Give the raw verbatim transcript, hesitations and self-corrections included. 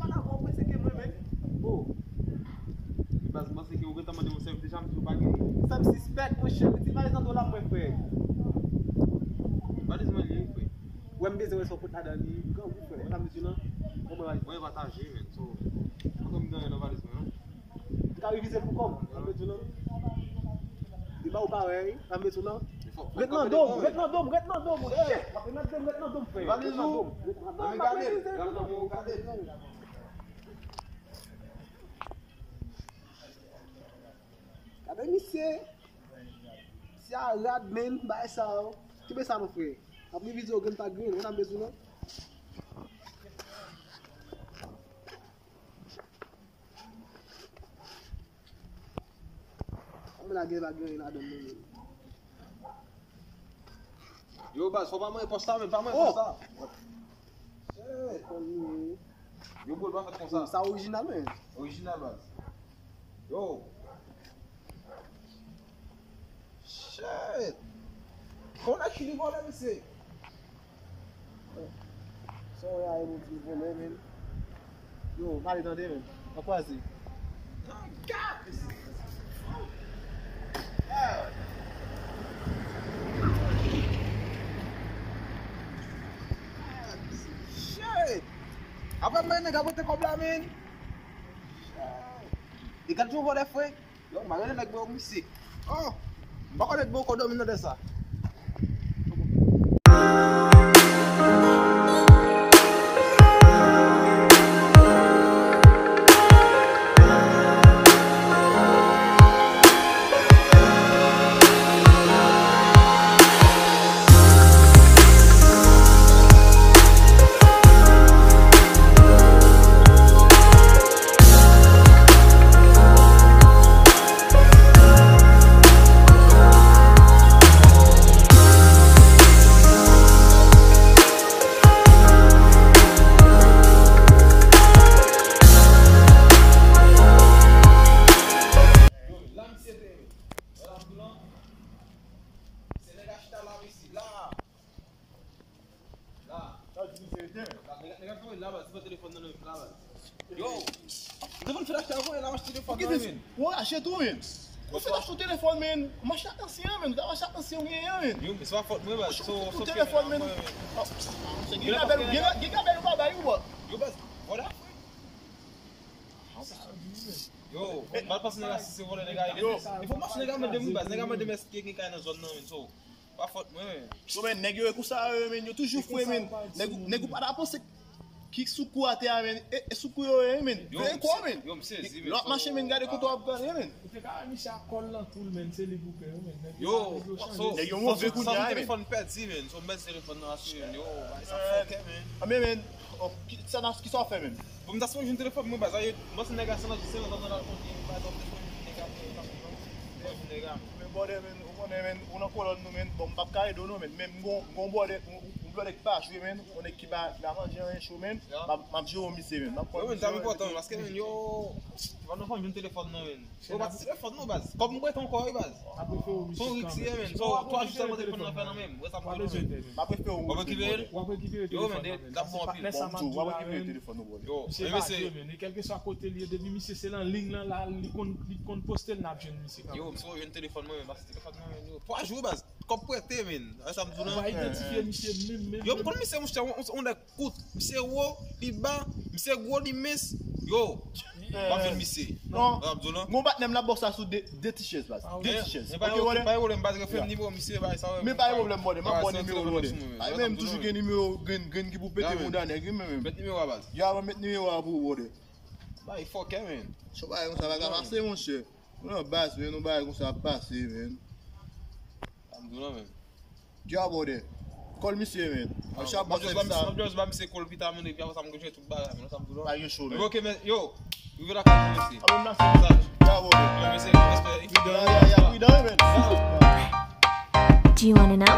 pale avè w prese ke mwen menm. Oh. Baz, m panse ke ou gentan mande yon sèvis deja, m di w pa gen. Sa m sispèk, monchè. Mete valiz nan do la, mwen, frè. Valiz mwen li, frè. Wè, m bezwen wè sa w pot ladan li. Grangou, frè. Sa m di w, non? Bon, mwen valiz. Mwen pataje, men. So, poko m gen anyen nan valiz mwen, non. M ka revize l pou kò m. Sa m di w, non? Li ba ou parèy. Sa m di w, non? Ret nan do m, ret nan do m, ret nan do m, monchè. Ret nan do m, ret nan do m, frè. Valiz ou? Ret nan do m, m ap revize l pou kò m. Gade. Gade misye. Se a rad, men, bagay sa yo. Kenbe sa, mon frè. Ap revize w grenn pa grenn, mwen ap bezwen non. Mwen lage pa grenn ladan non, men. Yo, baz, fò pa manyen pòs sa, men, pa manyen pòs sa. Shit. Yo, bro, l pa fèt konsa. Sa orijinal, men. Orijinal, baz. Yo. Shit. Konnen ki li vòlè, mesye. Sa w ye a, e nou di vòlè, men. Yo, pale tande, men. An kwaze. Shit! Apre mwen, nèg ap rete kòb la, men. Shit! E gad yon vòlè, frè. Yo, m a rele nèg mwen misye. Oh! M pa kwè nèg mwen ankò dòmi nan lè sa. Yo, la misye te ye. Wè la m di w lan. Se nèg a chita la, mesye, la. La. Sa di misye rete, men. La, nèg, nèg ap voye la, baz. Se pa telefòn nan, non, la, baz. Yo. M te konn fè lachte avè la, m achte telefòn nan, men. Ou rache tou, men. Ou fè lachte telefòn, men. M achte ak ansyen, men. M achte ak ansyen, ou genyen, men. Yo, men se pa fòt mwen, baz. Ou achte telefòn, men. Gen gabèl, gen gabèl ou pa bay ou, bro. Yo, baz. Vòlè. Yo, m pa panse nèg la si se vòlè nèg la ye. Yo. E fò m mache nèg la mande m wi baz, nèg la mande m èske gen kay nan zòn nan, men, so, pa fòt mwen, men. So, men, nèg yo e konsa yo ye, men, yo toujou fre, men. Nèg, nèg ou pa ta panse ki sou kou atè a, men. E, e sou kou yo ye, men. Veye kò w, men. Yo, m sezi, men. Lè w ap mache, men, gade kote w ap gade, men. Ou te ka wè misye ak kò l nan kou l, men, se li pou pè yo, men. Nèg yo pa, nèg yo chanje. Nèg yo move kounye a, men. Telefòn pèdi, men. So, m pèdi telefòn nan asire, men. Yo, bagay sa fòkè, men. Anben, men, oh, ki, sa n ap, kisa w fè, men? Bon, m ta sipoze jwenn telefòn mwen, baz. Sa ye, m panse nèg la se nan, se nan zòn nan l al konte, pa egzanp, telefòn nèg la, telefòn nèg la. Men bòdè, men, ou konnen, men, ou nan kolòn nou, men. Bon, m p ap ka ede w non, men. Men m gon, m gon bòdè, m, m, m bòdè ki pa jwe, men. Yon nèg ki pa, ki pa manje anyen cho, men. M ap, m ap jere w misye, men. M ap pran misye, men. Yo, men, sa enpòtan, paske, men, yo, se pa nan fanmi m telefòn nan, men. Yo, pa ti telefòn non, baz. Kòb m prete ankò wi, baz. M ap refere w misye kanmenm. Son rik li ye, men. Son twa jou sèlman telefòn nan fè nan men m. Rès ap pran nan men m. M ap refere w wi, bro. W ap rekipere l? W ap rekipere telefòn nan, men. Yo, men, de, l ap bon anpil. Bon, m di w, w ap rekipere telefòn nan, bro. Yo, misye pa dwe, men. E kèlkeswa kote l ye, depi misye se nan liy lan la, li konn, li konn poste l, n ap jwenn misye kanmenm. Yo, misye jwenn telefòn mwen, men, paske telefòn mwen, men, yo. Twa jou, baz. Kòb prete, men. Sa m di w lan. Ou pa idantifye misye menm, menm. Yo, m konn misye, monchè, on, on, on nèg kout. Misye wo, li ba, misye gwo, li mens. Yo, m ap jwenn misye. Non. Sa m di w lan. Gon patnè m la bòs la sou de, de ti chèz, baz. De ti chèz. Ok, wale. Pa gen pwoblèm, baz, refè m nimewo misye, bay sa. Men pa gen pwoblèm, bòdè. M ap ba w nimewo, bòdè. Ay, men m toujou gen nimewo grenn, grenn ki pou pete mouda nèg, wi, men, men. Met nimewo a, baz. Ya, mwen met nimewo a pou ou, bòdè. Bay fòkè, men. Son bagay konsa pa ka pase, monchè. Nou nan baz, men, yon bagay konsa ap pase, men. Sa m di w lan, men. Djabòdè. Kòl misye, men. Misye ap ba sèvis sa. M ap just ba misye kòl pita, men, epi apre sa, m kontinye tout bagay, men, sa m di w lan. Pa gen cho, men. Ok, men, yo. Rive lakay mwen, mesye. A, men, mèsi. Djabòdè. Yo, mesye, respè. Ya, ya, ya, pridan, men. Do you wanna know?